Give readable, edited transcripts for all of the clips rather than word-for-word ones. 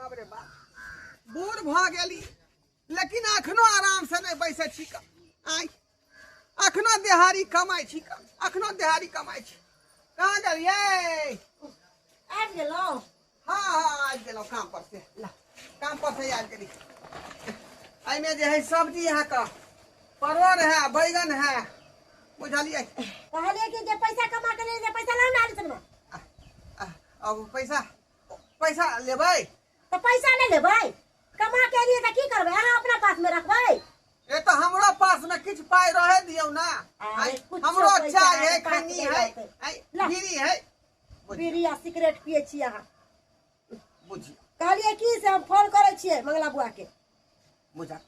बाप रे बाप, बूढ़ भऽ गेली लेकिन अखनो आराम से नहीं बैसे छी का। आइ अखनो देहारी कमाइ छी का, अखनो देहारी कमाइ छी। कहाँ गेलियै? आबि गेलहुँ? हाँ हाँ आबि गेलहुँ काम पर से। ला, काम पर से आबि गेली। एहिमे जे है सब्जी अहाँके परोड़ है, बैगन है, बुझलियै? कहलियै कि जे पैसा कमा के ले, पैसा लाउ ने आलू। अब पैसा पैसा लेबै? तऽ पैसा नहि लेबै? कमा के एलियै तऽ की करबै? अहाँ अपना पास में रखबै? ए तऽ हमरो पास में किछु पाइ रहे दियौ ना। हमरो चाय है, खैनी है, बीड़ी है। बीड़ी आ सिगरेट पिए छी अहाँ। बुझियौ। कहलियै की से हम फोन करै छियै मंगला बुआ के। बुझा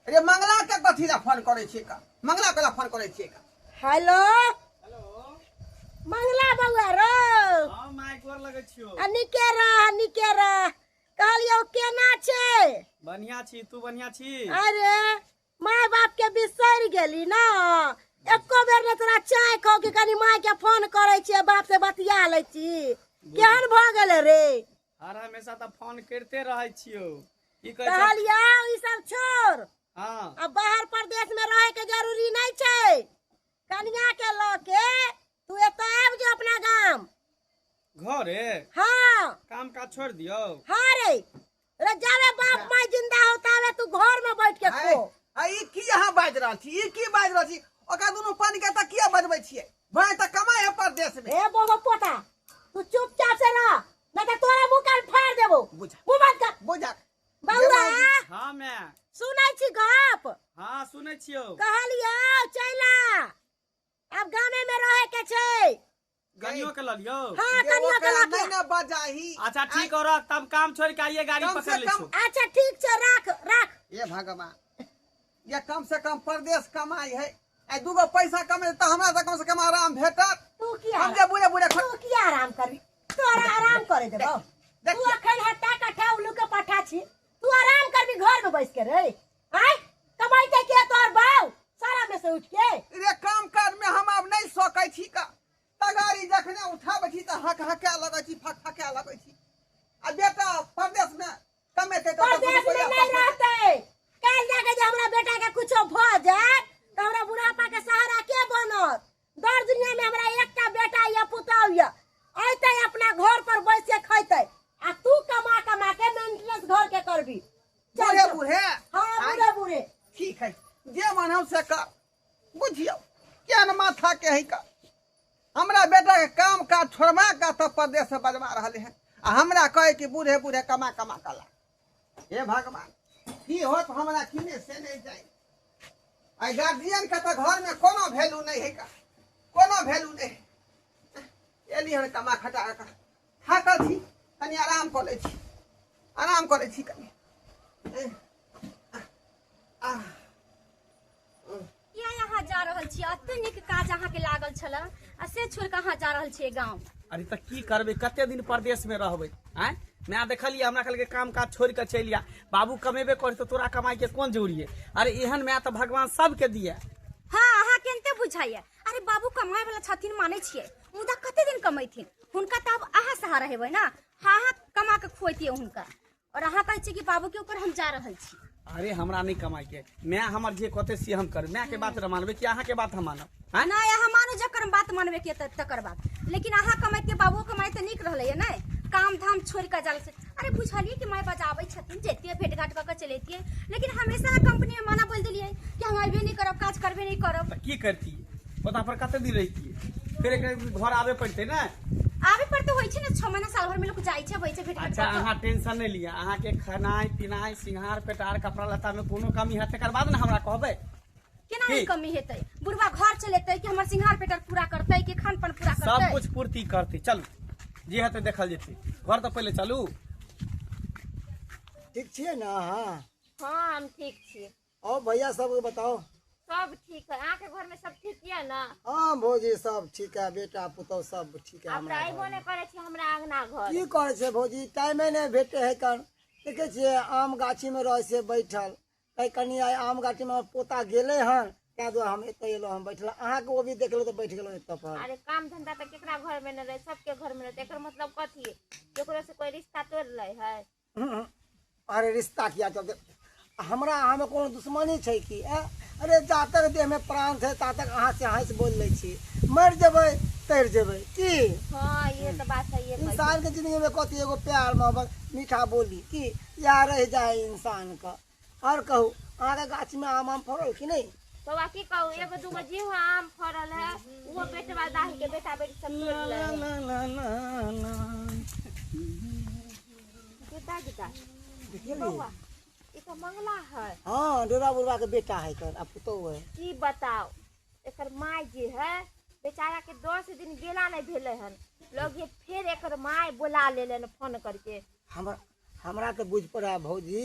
अरे मंगला के कथी ला फोन करै छियै का? मंगला के ला फोन करै छियै का? हेलो मंगला बउआ रो। हां my, गोर लगै छियो। आ निके रह, निके रह। कहलियौ केना छै? बढ़िया छी, तू बढ़िया छी? अरे my बाप के बिसरि गेली ना? एको बेर ने तोरा चाय खो कि कनी माय के फोन करै छियै, बाप से बतिया लै छी। केहन भऽ गेलै रे? हर हमेशा तऽ फोन करिते रहै छियौ। की कहै छै? कहलियौ ई सब छोड़। हाँ। अब बाहर परदेश में रहे के जरूरी नहीं छै। कनिया के लऽ के तू एतऽ आबि जो अपना गाम। घरे? हाँ। काम काज छोड़ दियौ? हाँ रे, रे जाबे बाप माय जिंदा हो ताबे तू घर में बैठ के खो। आ ई की अहाँ बाजि रहल छी? ई की बाजि रहल छी? ओकरा दुनू पानि के तऽ किया बजबै छियै? भाय तऽ कमाइ है परदेश में। ए बोगो पोता, तू चुपचाप से रह, नहीं तऽ तोरा मुंह कान फाड़ देबो। बुझा। मुंह बंद कर। बुझा। बौआ। हाँ मैं। सुनै छी गप? हाँ सुनै छियौ। कहलियौ चलि आ, आब गामे में रहे के छै। कनियो के लऽ लियौ? हाँ, कनियो के लऽ नहीं के। ना बजाही। अच्छा ठीक हो रख, तब काम छोड़ के आइए, गाड़ी कम से पकड़ लै कम- छियौ। अच्छा ठीक छै, राख राख। हे भगवान, ये कम से कम परदेश कमाई है, आ दूगो पैसा कमे तऽ हमरा तऽ कम से कम आराम भेटत। तू की हम जे बूढ़े बूढ़े तू की आराम करबी? तोरा आराम करे देबौ? देख। तू अखन हट्टा कट्ठा उल्लू के पट्ठा छी, तू आराम करबी घर में बैस के रे? आय कमाइते के तोहर बाऊ सारा में से उठ के? रे काम काज में हम आब नहीं सकै छी का। तगारी जखने उठाबै छी तऽ हक हका लगै छी, फक फका लगै छी। आ बेटा परदेश में कमेतै तऽ परदेश में नहीं रहतै। काल्हि जाके जे हमरा बेटा के कुछो भऽ जायत तऽ हमरा बुढ़ापा के सहारा के बनत? दर दुनिया में हमरा एकटा बेटा या पुतहु या, अयतै अपना घर पर बैस के खैतै, आ तू कमा कमा के मेंटेनेंस घर के करबी। चल, बूढ़े चल। बूढ़े। हाँ, बूढ़े बूढ़े। ठीक है, जे मन हो से कर। बुझियौ केहन माथा के है का। हमरा बेटा के काम काज छोड़बा का तब परदेश से बजवा रहले हैं, आ हमरा कहे कि बूढ़े बूढ़े कमा कमा कला। हे भगवान, की होत हमरा किने से नहीं जाए। आई गार्जियन के तऽ घर में कोनो वैल्यू नहीं है का, कोनो वैल्यू नहीं। एली हन कमा खटा के, थाकल छी, कनी आराम कऽ लै छी, आराम कऽ लै छी कनी। किया अहाँ जा रहल छी? एते नीक काज अहाँके लागल छल आ से छोड़ि कऽ अहाँ जा रहल छियै गाँव? अरे तऽ की करबै, कते दिन परदेश में रहबै? आँय माय देखलियै हमरा कहलकै काम काज छोड़ि कऽ चलि आ, बाबू कमेबे करै तऽ तोरा कमाइ के कोन जरूरी है? अरे एहन माय तऽ भगवान सबके दिए। हाँ अहाँ केनते बुझाइए। अरे बाबू कमाए वाला छथिन मानै छियै, मुदा कते दिन कमेथिन? हुनका तऽ आब अहाँ सहारा हेबै ना, हाँ अहाँ कमा के खुएतियै हुनका, और अहाँ कहै छियै कि बाबू के ऊपर हम जा रहल छी। अरे हमरा नहीं कमाई के, मैं हमर जे कहते से हम करब। माय के बात न मानबै कि अहाँ के बात हम मानब? हाँ? नहीं अहाँ मानू जकर बात मानबे के तकर बात, लेकिन अहाँ कमाइते बाबू कमाइते नीक रहलै है नहीं? काम धाम छोड़ के जाल से। अरे बुझलियै कि माय बजाबै छथिन, जैतियै भेंट घाट कऽ के चलैतियै, लेकिन हमेशा अहाँ कंपनी में मना बोल देलियै कि हम अयबे नहीं करब, काज करबे नहीं करब। तऽ की करतियै, ओतऽ पर कते दिन रहितियै? फिर एक दिन घर आबे पड़तै ने। आबे पर तऽ होइ छै ने, 6 महीना साल भर में लोक जाइ छै अबै छै भेंट घाट अच्छा कऽ के। अहाँ टेंशन नहीं लिअ, अहाँ के खेनाइ पिनाइ सिंगार पेटार कपड़ा लत्ता में कोनो कमी हेतै तकर बाद ने हमरा कहबै। केना नहीं कमी हेतै? बुढ़वा घर चलेतै कि हमर सिंगार पेटार पूरा करतै कि खान पान पूरा सब करतै? कुछ पूर्ति करतै। चलू जे हेतै देखल जेतै, घर तऽ पहिले चलू। ठीक छियै ने अहाँ? हाँ हम ठीक छी। और भैया सबके बताओ। सब ठीक है। अहाँ के घर में सब ठीक ये ना? हाँ भौजी सब ठीक है, बेटा पुतोह सब ठीक है। आब हमरा तऽ अयबो घर नहि करै छी हमरा अंगना घर। की करै छै भौजी, टाइमे नहि भेटै है कन। देखै छियै आम गाछी में रहै छै बैठल, तै कनी आइ आम गाछी में हमर पोता गेलै हन, ताहि दुआरे हम एतऽ एलहुँ हन बैठल। अहाँके ओ भी देखलहुँ तऽ बैठ गेलहुँ एतऽ पर। अरे काम धंधा तऽ केकरा घर में नहि रहै, सबके घर में रहै। एकर मतलब कथी? केकरो से कोई रिश्ता तोड़ लै है? अरे रिश्ता किया चलते हमरा अहाँमे कोनो दुश्मनी छै की ऐं? अरे जा तक देहमे प्राण छै ता तक अहाँ से हँसि बोल लै छी मरि जेबै तरि जेबै की हाँ ये तो बात सही है इंसान के जिंदगी में कथी एगो प्यार मोहब्बत मीठा बोली की इएह रहि जाय इंसान के आओर कहू अहाँके गाछीमे आम आम फड़ल कि नहि बौआ की कहू एगो दूगो जीव आम फड़ल है वो बेटवा दाही के बेटा बेटी सब तोड़ ले बेटा बेटा देखिए बौआ ई तो मंगला है हाँ डोरा बुढ़वा के बेटा है कर आ पुतोह है की बताओ एकर माय जे है बेचारा के 10 दिन गेला नहीं भेले हन लोग ये फिर एकर माय बुला लेले फोन करके हमरा हमरा तऽ बुझ पड़ा भौजी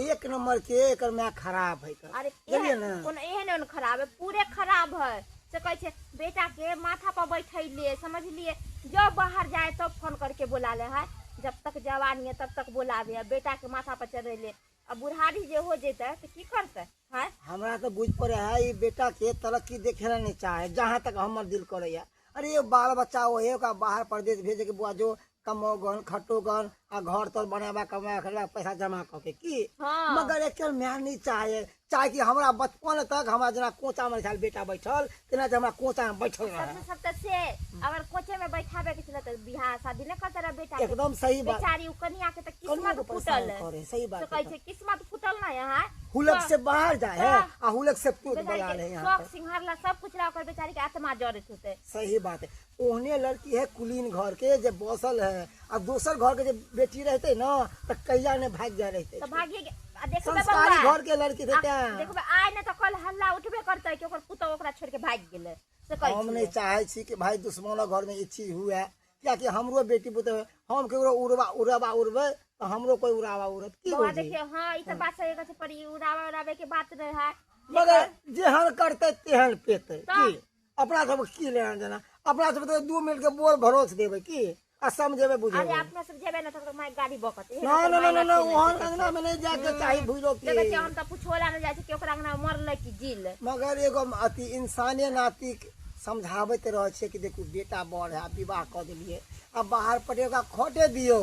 एक नंबर के एकर माय खराब है कर अरे बुझलियै एहन ने कोनो एहन एहन खराब है पूरे खराब है से कहै छै बेटा के माथा पर बैठैलिए समझलिए जब बाहर जाए तब फोन करके बुला ले है जब तक जवानी है तब तक बुलावे है बेटा के माथा पर चढ़ैले अब बुढ़ारी जे हो जेतै तऽ की करतै है हमरा तऽ बुझ पड़े है ई बेटा के तरक्की देखे ला नहीं चाहे जहाँ तक हमर दिल करैया अरे ये बाल बच्चा हो है ओकरा बाहर परदेश भेजे के बुआ जो कमाओ गन खटो गन आ घर तर बनाबा कमा खटबा पैसा जमा कऽ के की हाँ मगर एकर माय नहीं चाहे चाहे कि हमरा बचपन तक हमरा जेना कोचा में छल बेटा बैठल तेना जे हमरा कोचा में बैठल रहे सबसे सब तऽ से अगर कोचे में बैठाबे के छलै तऽ बियाह शादी नहि करते रह बेटा के एकदम सही बात बेचारी उ कनिया के तऽ कनिया किस्मत के परेशान फूटल है करे सही से बात कहै है। छै किस्मत फूटल ना यहाँ हुलक से बाहर जाए है हाँ। आ हुलक से पूत बेचारी बना के रहे यहाँ शौक पर सिंगार ला सब कुछ ला ओकर बेचारी के आत्मा जरत होते सही बात है ओहने लड़की है कुलीन घर के जे बसल है आ दोसर घर के जे बेटी रहते ना तो कहिया ने भाग जाए रहते तऽ भागिए आ देखबै संस्कारी बौआ घर के लड़की थे आ तें देखबै आइ नहि तऽ कल हल्ला उठबे करतै कि ओकर पुतोह ओकरा छोड़ि के भागि गेलै से कहै हम नहीं छियै चाहे छी कि भाई दुश्मनक घर में ई चीज हुए कियाकि हमरो बेटी पुतोह हम केकरो उड़वा उड़ावा उड़बै तऽ हमरो कोई उड़ावा उड़त की बौआ भौजी देखियौ हँ ई तऽ बात सही कहै छै पर ई उड़ावे उड़ावे के बात रहै मगर जेहन करतै तेहन पेतै तऽ की अपना सब की लेना देना अपना सब तऽ 2 मिनट के बोल भरोस देबै की आ समझेबै अरे बुझेबै अपना सब जेबै ने तब माय गाड़ी बकत ना ना ना ना ना ओहन अंगना में नहीं जाके चाही भूलो की देखै छियै हम तऽ पुछो ला नहि जाइ छी कि ओकरा अंगना मरलै कि जीलै मगर एगो अथी इंसाने नातिक समझाबैत रहै छै कि देखू बेटा बड़ है आब विवाह कऽ देलियै आब बाहर पठे ओकरा खटे दियौ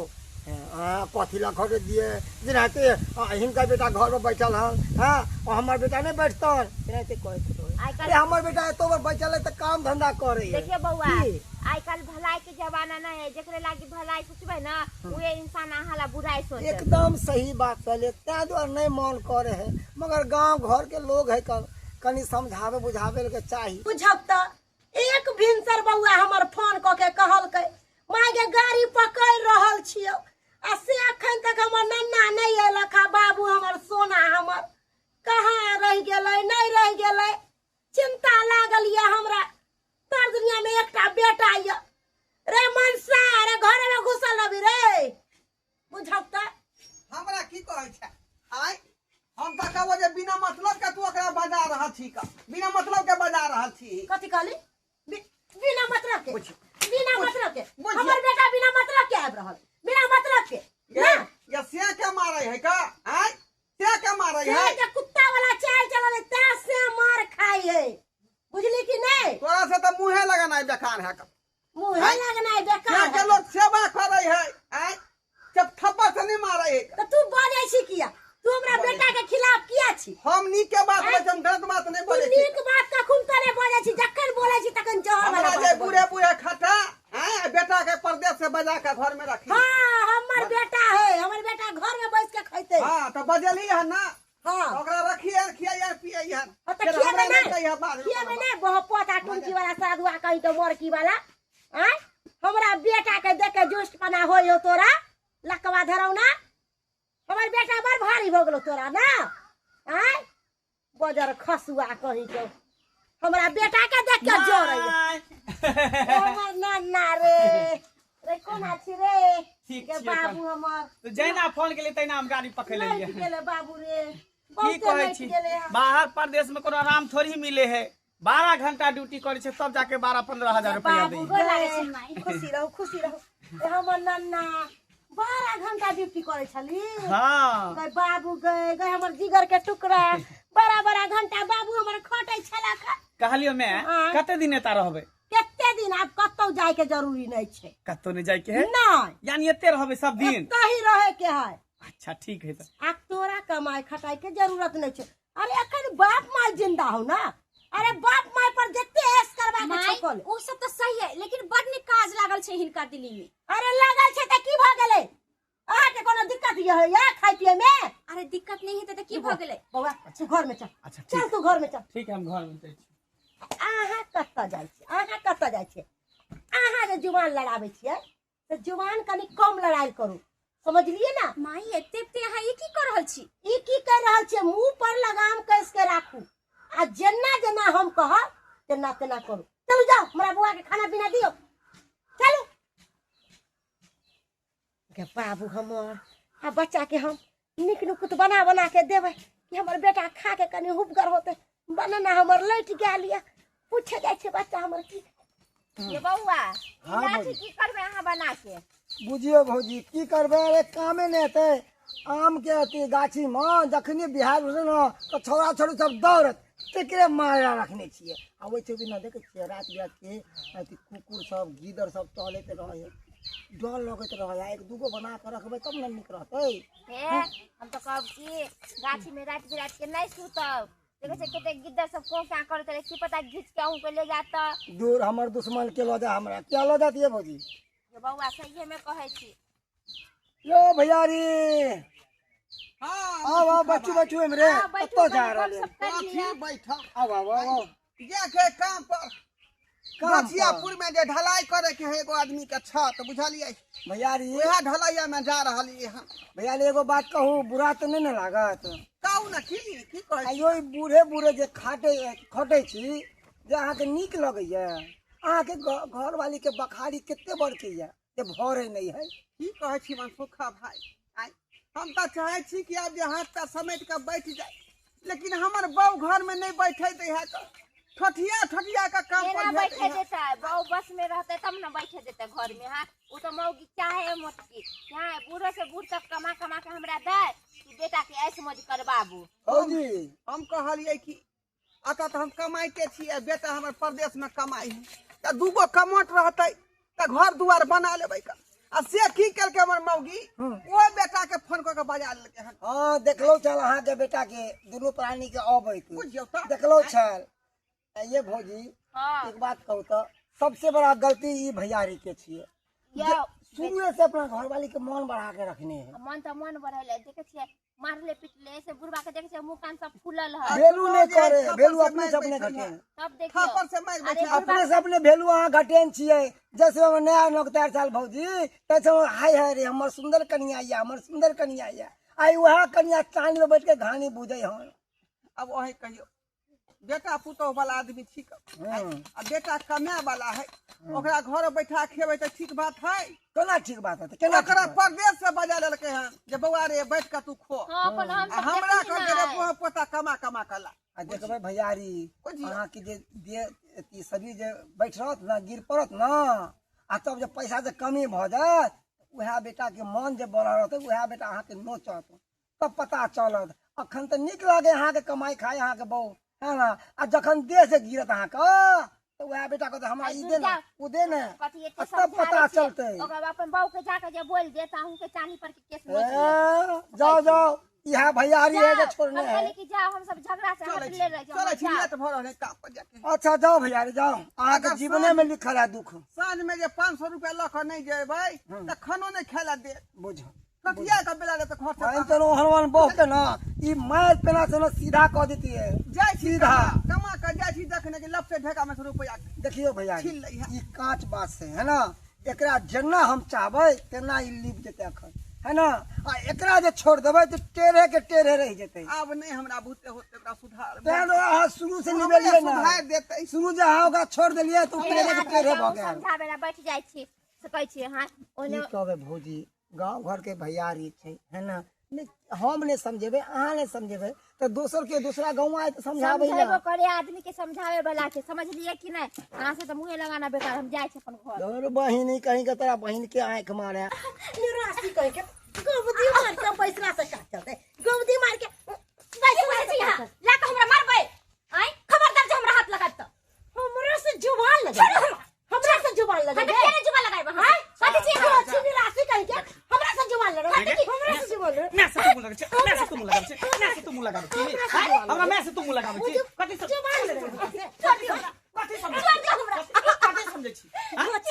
हँ कथी लए खटे दियै जेनाहिते हिनकर बेटा घरमे बैठल हन हँ ओ हमर बेटा नहि बैठतन तेनाहिते कहैत रहै आइ अरे काल्हि हमर बेटा एतो बेर बैठल है तऽ काम धंधा करैए देखियौ बौआ की आइ काल्हि भलाई के जमाना नहि है जेकरे लागी भलाई सोचबै ने उहे इंसान अहाँ ला बुराई सोचत एकदम सही बात कहलियै ताहि दुआरे नहि मन करे है मगर गाँव घरके लोग है कनि समझाबै बुझाबै के चाही बुझब तऽ एक भिनसर बौआ हमर फोन कऽ के कहलकै माय गे गाड़ी पकड़ि रहल छियौ आ से अखन तक हमर नन्ना नहि अयलक हा बाबू हमर सोना हमर कहाँ रहि गेलै नहि रहि गेलै चिंता लागल यऽ हमरा तर दुनिया में एकटा बेटा यऽ रे मनसा रे घरे में घुसल रहबी रे बुझब तऽ हमरा की कहै छै आय हम तऽ कहबो जे बिना मतलब के तू ओकरा बजा रहल छी का बिना मतलब के बजा रहल छी कथी कहली बिना मतलब के बुझ बिना मतलब के बुझ। हमर बेटा बिना मतलब के आबि रहल बिना मतलब के ये ना ये से के मारे है का आय से के मारे से है के कुत्ता वाला चाल चलल है तै से मार खाई है बुझली कि नहीं तोरा से तऽ मुँहे लगानाइ बेकार है का मुँहे आँय? लगनाइ बेकार से के है लोग सेवा करे है आय जब थप्पड़ से नहीं मारे है तऽ तू बजै छी किया तू हमरा बेटा के खिलाफ किया छी हम नीक के बात बोलै छी हम गलत बात नहीं तू बोलै छी नीक बात कखन तो नहीं बजै छी जखन बोलै छी तखन जहर वाला हमरा जे बात बूढ़े बूढ़े खटा आय बेटा के परदेश से बजा के घर में रखी हाँ हमर बेटा है हमर बेटा घर में बैस के खैते हाँ तो बजली है ना हाँ ओकरा रखिए खियाइए पियाइए हाँ, तऽ फेर खिएबै हमरा नहि नहि कहिए बाद में खिएबै नहि बहपोता टुनकी वाला साधुआ कहीं के मोरकी वाला आँय हमरा बेटा के देख के जुष्ट पना होइ हो तोरा लकवा धरौना हमर बेटा बड़ भारी भऽ गेलो तोरा ना आँय बजर खसुआ कहीं के हमरा बेटा के देख के जरै माय। हमर नाना रे रे कोना छी रे ठीक के छियै बाबू हमर तऽ जहिना फोन केलियै तहिना हम गाड़ी पकड़ लेलियै लैट गेलै बाबू रे की बहुते कहै लैट छी गेलै हँ। बाहर परदेश में कोनो आराम थोड़ी मिले है 12 घंटा ड्यूटी करै छै तब जाके 12-15 हजार रुपया बाबू दै गए खुशी रहू खुशी रहू ए हमर नन्ना 12 घंटा ड्यूटी करै छली हाँ गए बाबू गए गए हमर जिगर के टुकड़ा बड़ा बड़ा घंटा बाबू हमर खटै छला कहलियो मैं हाँ। कते दिन एता रहबै कते दिन आब कतौ जाय के जरूरी नहीं छै कतौ नहीं जाय के है नहीं यानी एते रहबै सब दिन एतऽ ही रहे के है अच्छा ठीक है तऽ। आ तोरा कमाई खटाई के जरूरत नहीं छे। अरे अखन बाप माय जिंदा हो ना, अरे बाप माय पर जते ऐश करबा के माय छौ कऽ ले। ओ सब तऽ सही है, लेकिन बड नीक काज लागल छै हिनका दिल्ली में। अरे लागल छै तऽ की भऽ गेलै? अहाँके कोनो दिक्कत ये होइया खाय पिए में? अरे दिक्कत नहीं हेतै तऽ की भऽ गेलै? बौआ तू घर में चल। अच्छा, चल ठीक। तू घर में चल। ठीक है, हम घर में जाइ छी। अहाँ कतऽ जाइ छी? अहाँ कतऽ जाइ छियै? अहाँ जे जुबान लड़ाबै छियै तऽ जुबान कनि कम लड़ाइ करू, समझलियै ना? माई एते एते अहाँ ई की कऽ रहल छी? ई की कर रहल छियै? मुंह पर लगाम कस के राखू आ जेना जेना हम कहब तेना तेना करू। चलू जाओ, हमरा बौआ के खाना पीना दियौ, चलू। गे बाबू हमर, आ बच्चा के हम नीक नुकुत बना बना के देबै कि हमर बेटा खा के कनि हुबगर होतै। बनाना हमर लटि गेल यऽ, पूछे जाइ छै बच्चा हमर की। ये बौआ, ई हाँ, लाठी भौजी। की करबै अहाँ बना के? बुझियौ भौजी की करबै, अरे कामे नहि हेतै। आम के अथी गाछी मे जखने बिहार उठै ने तऽ छौड़ा छौड़ी सब दौड़त, तकरे मारा रखने छियै। आ ओहिसँ बिना देखै छियै राति बिराति के अथी कुकुर सब गीदड़ सब टहलैत रहै है, डर लगैत रहै है। एक दूगो बना कऽ रखबै तब ने नीक रहतै। हे हम तऽ कहब कि गाछी में राति बिराति के नहीं सुतब। देखै छियै कते गिद्दड़ सब कों काँ करैत रहै, की पता घीच के अहूँ के ले जायत तऽ। दूर हमर दुश्मन के लऽ जा, हमरा किया लऽ जात ये भौजी? ये बौआ सहिए में कहै छी। यो भैयारी। हाँ, आउ आउ, बैठू बैठू एमरे। हाँ, बैठू, कतऽ जा कनि रहल गपशप करि अथी लिअ। बैठब। आउ आउ आउ आउ। जे के काम पर काम पर। बचियापुर में जे ढलाई करे के है एगो आदमी के छत, बुझलियै भैयारी? वएह ढलैया में जा रहलियै हन। भैयारी एगो बात कहू, बुरा तऽ नहि ने लागत? कहू ने, की की कहै छी? आइयो ई बूढ़े बूढ़े जे खाटे खटै छी जे अहाँके नीक लगैया? अहाँके घरवाली के बखारी कते बड़के या जे भरे नहि है। की कहै छी मनसुखा भाई, आइ हम तऽ चाहै छी कि आब जे हाथ पैर समेट कऽ बैठ जाए, लेकिन हमर बहू घर में नहीं बैठे दै है, तऽ ठठिया ठठिया के काम केना पर बैठे भेजै है। देतै? बहू बस में रहतै तब ने बैठे देतै घर में। हाँ, ओ तऽ मौगी चाहे मोटकी, हाँ बूढ़ो से बूढ़ तक कमा कमा के हमरा दै कि बेटा के ऐश मौज करबाबू। भौजी हम कहलियै कि अतऽ तऽ हम कमाइते छियै, बेटा हमर परदेश में कमाइ है, तऽ दूगो कमोट रहतै तऽ घर दुआर बना लेबै। आ से की केलकै हमर मौगी, ओ बेटा के फोन कऽ के बजा लेलकै हन। हाँ देखलहुँ छल अहाँके बेटा के दुनू प्राणी के अबैत बुझियौ तऽ। देखलहुँ छल। आ ये भौजी, हाँ। एक बात कहू तऽ सबसे बड़ा गलती ई भैयारी के छियै। यौ, शुरुए से अपना घरवाली के मन बढ़ा के रखने है। मन तऽ मन बढ़ेले, देखै छियै मारले पिटले से बुढ़बा के देखै छियै मुँह कान सब फूलल है। भेलू नहीं जे करे, थप्पड़ भेलू से अपने मारि से अपने बैठल घटे। है। तब देखियौ। थप्पड़ से मारि अरे बैठल है। अपने से अपने भेलू अहाँ घटेन छियै। जैसे हम नया नौकदार साल भौजी तैसे हम हाय हाय रे हमर सुंदर कनिया या, हमर सुंदर कनिया या, आइ वएह कनिया चांद में बैठ के घानी बुझै हन। अब वही कहियौ, बेटा पुतोह वाला आदमी ठीक है, आ बेटा कमाए वाला है, ओकरा घर बैठा खेबै तऽ ठीक बात है? केना ठीक बात है? केना ठीक ओकरा बात? परदेश से बजा लेलकै हन जे बौआ रे बैठ के तू खो। हाँ, अपन हम आ सब हमरा देखली कहलकै रे नै। पोता पोता कमा कमा कऽ ला। आ देखबै भैयारी, बुझियौ। अहाँके जे देह अथी शरीर जे बैठ रहत ने, गिर पड़त ने, आ तब जे पैसा जे कमी भऽ जायत, उएह बेटाके मन जे बढ़ल रहतै उएह बेटा अहाँके नोचत, तब पता चलत। अखन तऽ नीक लागे अहाँके कमाइ खाय अहाँके बहू है ना, आ जखन देह से गिरत अहाँके तऽ उएह बेटा कहतै हमरा ई दे ने ओ दे ने, कथी एते आ तब पता समझाबै छियै। चलतै। ओकरा अपन बहू के जाके जे बोल देत, अहूँ के चानी पर के केस नोच लेत। ए, जाओ जाओ, इएह भैयारी है जे जाओ, छोड़ने हम है। कहली कि जाओ, हम सब झगड़ा से चलै हटले छी, रह जाओ। चलै छी, जाओ। लेट भऽ रहल है काम पर जाके। अच्छा जाओ भैयारी जाओ, अहाँके अगर जीवने साँझ में लिखल है दुख। साँझ में जे 500 रुपया लऽ कऽ नहि जेबै तऽ खानो नहि खाय लए देत। बुझ कटिया के बेला तऽ घर से हम तो हनुमान बहु के ना ई मार पेना से ना सीधा कऽ देती है। जाइ छी सीधा। कमा कऽ जाइ छी देखने कि लपटे ढेका में से रुपया देखियो भैया, छीन लै है। ई कांच बात से है ना, एकरा जेना हम चाहबै तेना ई लीप जेतै अखन है ना, आ एकरा जे छोड़ देबै तऽ टेढ़े के टेढ़े रहि जेतै। आब नहि हमरा बुते होतै ओकरा सुधार। तें दुआरे अहाँ शुरू से हमरे निबेलियै ना, सुधार देतै। शुरू जे अहाँ ओकरा छोड़ देलियै तऽ ओ टेढ़े के टेढ़े भऽ गेल। समझाबै लए बैठ जाइ छी से कहै छियै, हाँ ओने की कहबै भौजी, गाँव घर के भैयारी छै है ना, नहीं हम नहीं समझेबै, अहाँ नहीं समझेबै तऽ दोसर के दूसरा गाँव आए तऽ समझाबै ना। समझेबो करे आदमी के समझावे वाला के, समझलियै कि नहि? अहाँ से तऽ मुँहे लगाना बेकार, हम जाइ छी अपन घर। अरे बहिनी कहीं के तोरा बहिन के आँख मारे। निराशी कह के गोबदी मार के पैसला से काट चलते, गोबदी मार के पैसला से काट चलते। ला के हमरा मारबै? आय खबरदार जे हमरा हाथ लगात तऽ। हमरा से जुबान लगे, छोड़ो हमरा। हमरा से जुबान लगे। हम केने जुबान लगाइब? हां कथि छी? छी निराशी कह के हमरा से जुबान लगे, हमरा से जुबान लगे। से तू मुंह लगाबै छी, मैं से तू मुंह लगाबै छी, मैं से तू मुंह लगाबै छी, हमरा मैं से तू मुंह लगाबै छी। कथी सब छोड़ दियो हमरा, कथी समझै, छोड़ दियो हमरा। कथी समझै छी?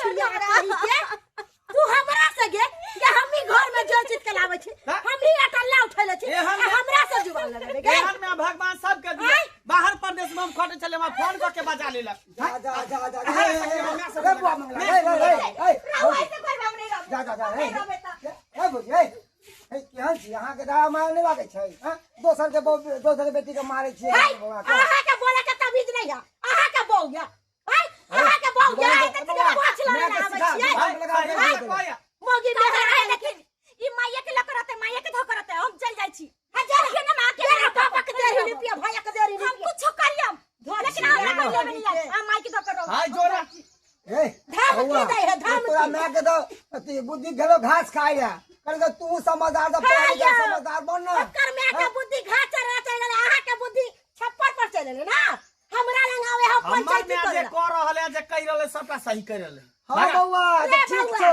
छोड़ दियो हमरा। तू हमरा से गे जे हम ही घर में जो चीज के लाबै छी, हम ही आटा ला उठैले छी, हमरा से जुबान लगाबै गे। एहन में भगवान सबके दिया। बाहर परदेश में हम खटे चले, वहाँ फोन कऽ के बजा लेलक। जा जा जा जा, ए बुआ मंगला, ए ए ए, जा जा जा, ए ए भौजी, ए ए केहन छी? अहाँके दया माया नहि लागै छै? हँ, दोसर के बहू, दोसर के बेटी के मारै छियै। अहाँ के बोले के तमीज नहीं है, अहाँ के बहू है, अहाँ के बहू है, पोछ लगे आबै छियै मोगी बेहरा है। लेकिन ई माइया के लक रहते, माइया के धोखा रहते, हम चल जाइ छी। हां जा रही ना, मां के पापा के देरी रुपया, भैया के देरी हम कुछो करियम, लेकिन हमरा कोई लेबे नहीं आई, हम माई के धोखा रहो। हाय जोरा ए धमकी दै है, धमकी। तोरा माय के तो अथी बुद्धि गेलो घास खाइ ला कर, तू समझदार त पढ़ के समझदार बन ना। ओकर माय के बुद्धि घास चरा चल गेलै, अहाँ के बुद्धि छप्पर पर चल गेलै ना। हमरा लंग आवे हम पंचायती करे जे कर रहल है, जे कहि रहल है सबटा सही कहि रहल है। हां बौआ, ठीक छौ।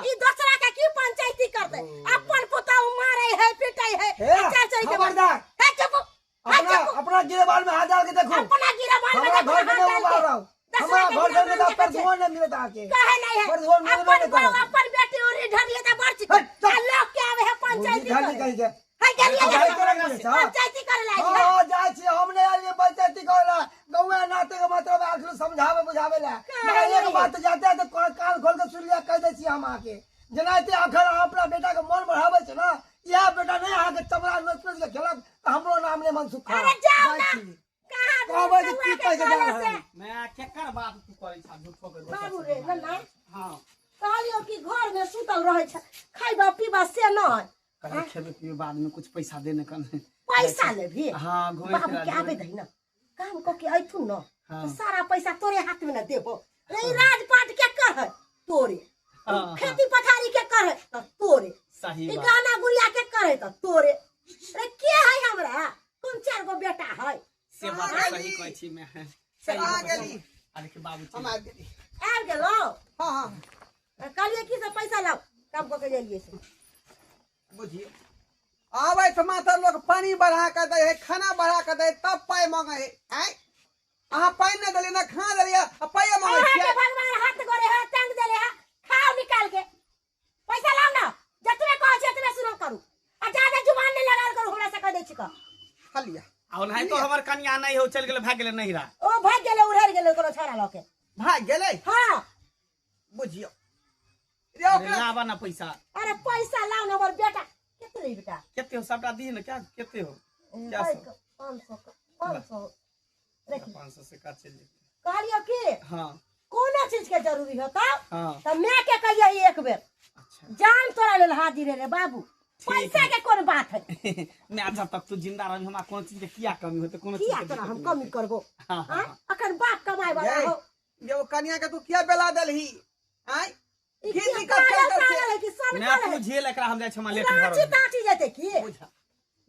ई दोसरा के की पंचायती करते? अपन पुतहु मारे है, पिटै है, चल चल के। खबरदार, हे चुप, अपना अपना गिरेबान में हाथ डाल के देखो, अपना गिरेबान में हमरा घर के उबाल रहा, हमरा घर के तो पर धुआं नहीं मिलत आके काहे नहीं है, पर धुआं मिलबे नहीं करत। अपन बेटी उरी ढलिए त बड़ छी, आ लोग के आवे है पंचायती करे। है गेलिए पंचायती करे ला। हां जाय छी, हम नहीं आइए पंचायती करे ला, गौआ नाते के मतलब आखिर समझावे बुझावे ला। मगर एक बात जाते है तो कान खोल के सुन लिया, कह दै छी हम आके जेनाते अखन अहाँ अपना बेटा के मन बढ़ावे छै ना, इएह बेटा नहीं अहाँ के चमड़ा नोच नोच के खेलक त हमरो नाम नहीं मन सुखा। अरे जाओ ना, कहां कहबै जे की कह के जा रहल है? मैं केकर बात तू करै छा झूठो के? बाबू रे नन्ना, हां कहलियो कि घर में सुतल रहै छै, खाइबा पीबा से नहीं। कल खेबे पीबे बाद में कुछ पैसा देने कन पैसा लेबी? हां, घूमे बाबू के आबे दही ना, काम क के अइथुन ना, सारा पैसा तोरे हाथ में ना देबो। रे राजपाट के कर है तोरे, खेती पथारी के कर है त तोरे, सही ई बात, गाना गुड़िया के कर है त तोरे। रे के है हमरा? कोन चार गो बेटा है? से बात सही कहै छी मैं। सही आ गेली। अरे के बाबू हम आ गेली। आबि गेलो? हां हां, कहलिए की से पैसा लाओ, काम क के गेलिए से। बुझिए आबै तऽ मात्र लोग पानी बढ़ा के दै है, खाना बढ़ा के दै, तब पाइ मांगे है। आँय अहाँ पानि नहि देलियै ना खाना देलियै आ पाइए मांगे अहाँ के छियै? भगवान हाथ गोरे है, टांग देले है, खाओ निकाल के पैसा लाओ ना। जतबे कहै छी ततबे सुनल करू, आ ज्यादा जुबान नहीं लगाल करू, हमरा से कह दै छी कह। खा लिया। आ ओनाहि तो हमर कनिया नहीं हो, चल गेलै, भाग गेलै नहिरा। ओ भाग गेलै, उड़ैर गेलै कोनो छोरा लऽ के भाग गेलै? हां बुझियौ रे ओकरा लाबा ना पैसा। अरे पैसा लाओ ना हमर बेटा। केते बेटा? केते हो सबटा दी ना, क्या केते हो? क्या सब? 500 500 रखी। 500 से का चल जेतै। कहलियो की हां, कोनो चीज के जरूरी होता हां त मैं के कहिए एक बेर। अच्छा, जान तोरा लेल हाजिर रे बाबू, पैसा के कोन बात है? मैं जब तक तू जिंदा रही हमरा कोनो चीज के किया कमी होते? कोनो चीज किया के तोरा हम कमी करबो? हां हां, अखन बाप कमाए वाला हो। ये ओ कनिया के तू किया बेला देलही? आँय ई की किया दिक्कत छै पागल एकर से? पागल है कि सनकल मैं है? तू झेल एकरा, हम जाइ छी, हमरा लेट रांची भऽ रहल। तांची जेतै की? बुझा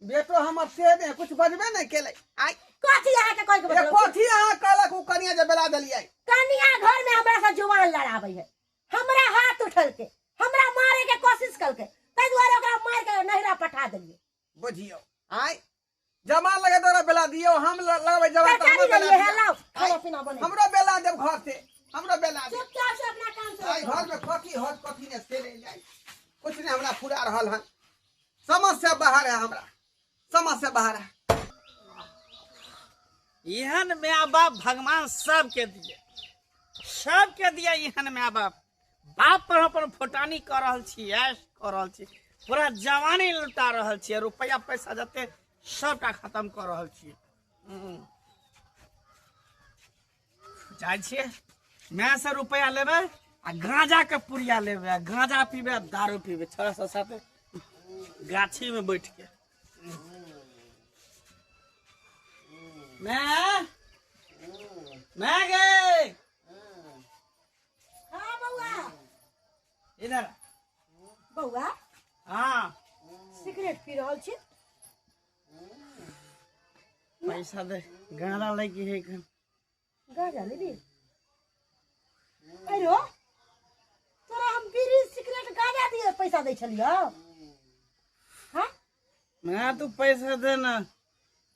बेटो हमर से ने कुछ बजबे नहीं केलै। आँय कथी अहाँ के कहै के ये मतलब? कथी अहाँ कहलक ओ कनिया जे बेला देलियै? कनिया घर में हमरा से जुबान लड़ाबै है, हमरा हाथ उठलके, हमरा मारे के कोशिश कलके, ताहि दुआरे ओकरा मार के नहिरा पठा देलियै। बुझियौ आँय जमा लगे तोरा बेला दियौ, हम लगबै जमा तऽ तरकारी हमरो बेला लेलियै है, दियौ। लाओ खाना पीना बने। हमरो बेला देब घर से, हमरो बेला देब। चुपचाप से अपना काम से। आइ घर में कथी होत कथी ने से नहीं जाय, कुछ नहीं हमरा पूरा रहल हन, समझ से बाहर है, हमरा समझ से बाहर है। एहन माय बाप भगवान सबके दिए, सबके दिए एहन माय बाप। बाप पर अपन फोटानी कऽ रहल छी, ऐश कऽ रहल छी, पूरा जवानी लुटा रहल छी, रुपया पैसा जते सबटा खत्म कऽ रहल छी। जाइ छियै माय से रुपया लेबै आ गांजा के पुड़िया लेबै, आ गांजा पीबै आ दारू पीबै, छोरा सब साथे गाछी में बैठ के। मैं मैं गे। हाँ बउआ। इधर बउआ। हाँ, सिगरेट पी रहल छी? पैसा दे, गांजा लै के है एखन। गांजा लेबी? अरे तोरा हम बीड़ी सिगरेट गांजा दिए पैसा दै छलियौ? हाँ मैं तू पैसा दे ना।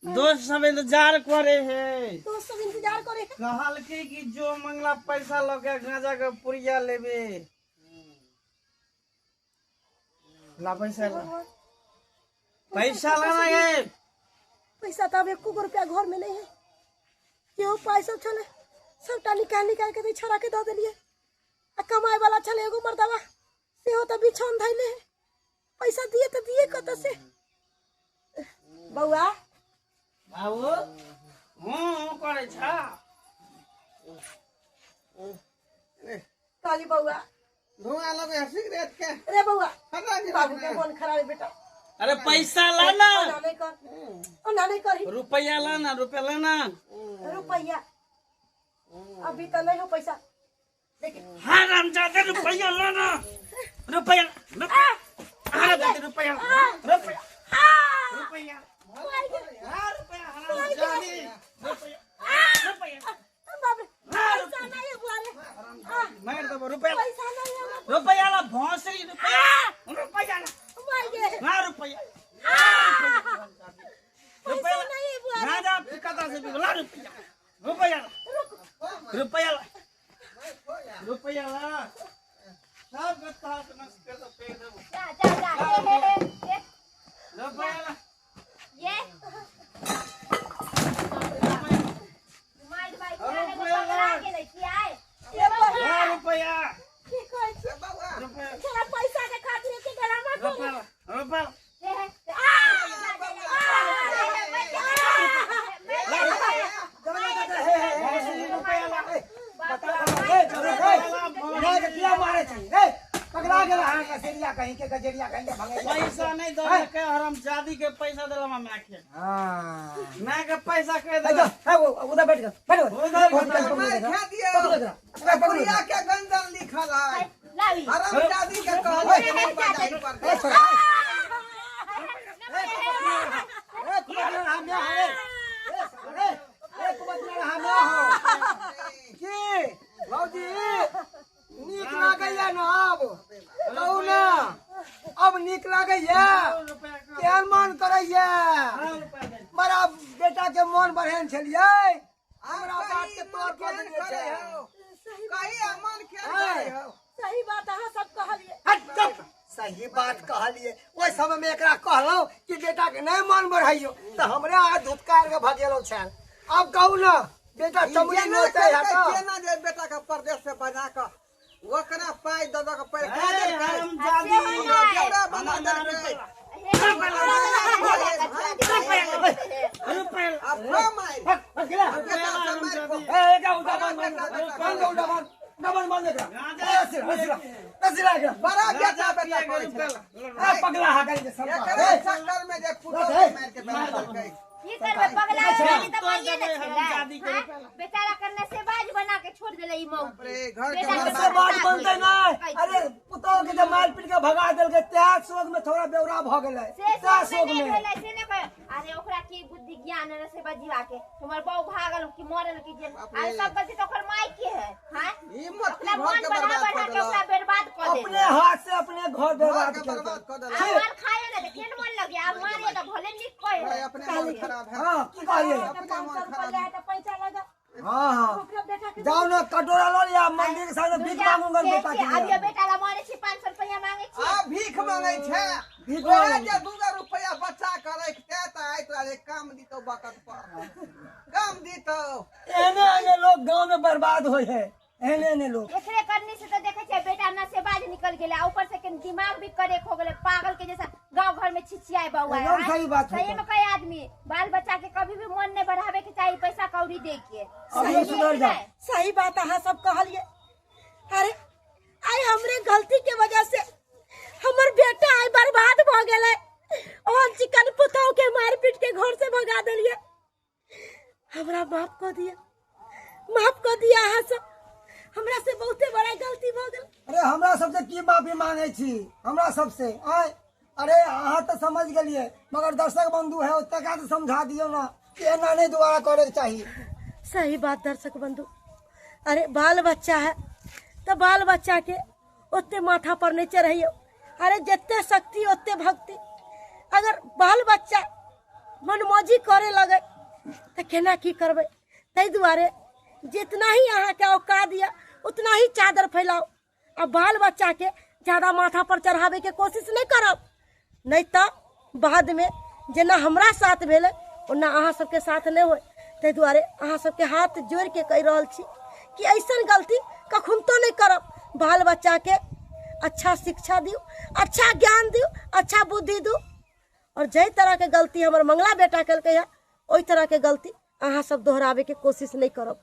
दोस्त सब इंतजार करे है। दोस्त सब इंतजार करे है। कहलकै कि जो मंगला पैसा लऽ के गांजा के पुड़िया लेबे। ला पैसा ला, पैसा लाना है। पैसा तो अब एको गो रुपया घर में नहीं है। केहू पाइ सब छलै सबटा निकालि निकालि के छोड़ा के दऽ देलियै। आ कमाए वाला छलै एगो मर्दवा, सेहो तऽ बिछौन धैले है। पैसा दिए तऽ दिए कतऽ से। बौआ बाबू हूँ करै छ। कहली बौआ धुआं लगे है सिगरेट के। रे बौआ खतरा बाबू के मन खराब है बेटा। अरे पैसा लाना, ओना नहीं कर, ओना नहीं करही। रुपया लाना, रुपया लाना। रुपया अभी तो नहीं हो पैसा। देखिए हाँ रामजादे रुपया लाना, रुपया रुपया, हाँ दादी रुपया रुपया रुपया, हाँ रुपया, हरामजादी रुपया रुपया, बाप रे पैसा नहीं है बुआ रे। मार देबो रुपया, पैसा नहीं है रुपया ला भोंसरी, रुपया रुपया ला, मार गे। हाँ रुपया रुपया पैसा नहीं है बुआ रे। राजा कता से ला रुपया रुपया ला, रुपया ला, रुपया ला, सब गत्ता से नष्ट कर दो, फेंक देबो। जा जा जा, हे हे हे हे रुपया ला। ये मार भाई रुपया ला। पकड़ा गेलै की आय। ये बौआ ला रुपया की कहै छी? बौआ रुपया तोरा पैसा के खातिर एते ड्रामा कर। रुपया ला, रुपया ला। हे हे भोंसरी रुपया ला। ए किया मारे छी? ए पकड़ा गेल अहाँ गजेरिया कहीं के, गजेरिया कहीं के भंगेरिया। पैसा नहीं देलकै हरामजादी के, पैसा देला माय के। हाँ माय के पैसा कह ए देला। जा, ए वो उधर बैठ जा, बैठ जा। उधर पकड़ो मार एकरा, खा दियो। पकड़ो एकरा, ए, पकड़ो पुड़िया एकरा। के गंजन लिखल है। लावी हरामजादी के कहल कि नहीं बजाई पर। ए छोरा, ए ए कुमतिया हम यहाँ हो रे। ए साला, ए ए कुमतिया हम यहाँ हो। की भौजी नीक लागैया न अब? कहू न अब नीक लागैया? केहन मन करैया? बड़ा बेटा के मन बढ़ेन छलियै, हमरा बात के तोड़ पर देने छै। कही मन खेल करे हो। सही बात अहाँ सब कहलियै। हट, चुप। सही बात कहलियै। ओहि समय में एकरा कहलहुँ कि बेटा के नहीं मन बढ़ाइयो तऽ हमरे हाथ धुतकार के भगेलो छल। अब कहू न बेटा चमड़ी केना नोचै है केलकै, तऽ केना जे बेटा के परदेश से बजा के ओकरा पाइ दऽ दऽ के पैर खा देलकै। हरामजादी बेटा बना देलकै। रुपया अब खा मारि। हट, हट, गेला। बेटा से मारि खो। ए, एकरा उल्टा बांध, बांध, बांध, उल्टा बांध, उल्टा बांध, बांध एकरा। ए, रस्सी ला, रस्सी ला, रस्सी ला एकरा। बड़ा बेटा बेटा करै छै। ए, पगला हा कहीं के सब। एकरे ए, चक्कर में जे पुतोह के मारि के बना देलकै। की करबै पगला वाली तऽ माइये ने हरामजादी के छलै। रुपया ला। बेचारा करने से बाज बना के छोड़ देले ई मऊ। बाप रे, घर के बेटा के से बात बनतै नहि। अरे पुतोह के जे मारि पीट के भगा देलकै तै शोक में थोड़ा बेवड़ा भऽ गेलै, से तै सब शोक नहीं में। भेलै से नहीं कहे। अरे ओकरा की बुद्धि ज्ञान है से बजीवा के हमर बहू भागल कि मरल कि जे। अरे सब गलती तो ओकर माई के है। हां हिम्मत की अपना घर मन के बढ़ा बर्बाद बढ़ा कऽ के ओकरा देलक। बर्बाद कऽ अपने देलक। हाथ से अपने घर घर बर्बाद के केलकै। बर्बाद कऽ देलक। आ मार खाए ने तऽ केहन मन लगे? आ मारे तऽ भले नीक कहे भाई, है। अपने मन खराब है। हाँ की कहलियै? अपने 500 मन रुपया खराब है। है तऽ पैसा लगा। हाँ हाँ ओकरा बेटा के जाओ ना कटोरा लऽ लिया मंदिर के सामने भीख मांगूंगा बेटा के अब लिए। ये बेटा ला मारे छी 500 रुपया मांगे छी। आ भीख मांगै छै। भीख ओएह मांगै। जे 2 रुपया बचा के रखते तऽ आइ तोरा जे काम दितौ बकत पर काम दितौ। एहने एहने लोग गांव में बर्बाद होय है, एहने एहने लोग। एकरे करनी से तो देखे छै बेटा नशेबाज निकल गेलै, आ ऊपर से के दिमाग भी करेक हो गेलै, पागल के जैसा गांव घर में छिछियाए बौआ। एकदम सही बात है। सही में कई आदमी बाल बच्चा के कभी भी मन नहीं बढ़ावे के चाहिए पैसा कौड़ी दे के। अब ये सुधर जा। सही बात अहाँ सब कहलियै। अरे आइ हमरे गलती के वजह से हमर बेटा आइ बर्बाद भऽ गेलै। ओहन चिकन पुतोह के मारि पीट के घर से भगा देलियै। हमरा माफ कऽ दिअ, माफ कऽ दिअ अहाँ सब, हमरा से बहुते बड़ा गलती भऽ गेल। अरे हमरा सबसे की माफी मांगे छी हमरा सबसे? आय अरे अहाँ तऽ समझ गेलियै, मगर दर्शक बंधु है तकरा तऽ समझा दियौ ना कि एना नहीं दोबारा करे के चाही। सही बात दर्शक बंधु, अरे बाल बच्चा है तो बाल बच्चा के ओते माथा पर नहीं चढ़ैयो। अरे जते शक्ति ओते भक्ति। अगर बाल बच्चा मनमौजी करे लगे तऽ केना की करबै। ताहि दुआरे जितना ही अहाँके औकात यऽ उतना ही चादर फैलाउ आ बाल बच्चाके ज्यादा माथा पर चढ़ाबैके कोशिश नहि करब, नहि तऽ बादमे जेना हमरा साथ भेलै ओना अहाँ सबके साथ नहि होइ। ताहि दुआरे अहाँ सबके हाथ जोड़िके कहि रहल छी कि ऐसन गलती कखुनतो नहि करब। बाल बच्चाके अच्छा शिक्षा दियौ, अच्छा ज्ञान दियौ, अच्छा बुद्धि दियौ। और जाहि तरहके गलती हमर मंगला बेटा केलकै हँ ओहि तरहके गलती अहाँ सब दोहराबैके कोशिश नहि करब।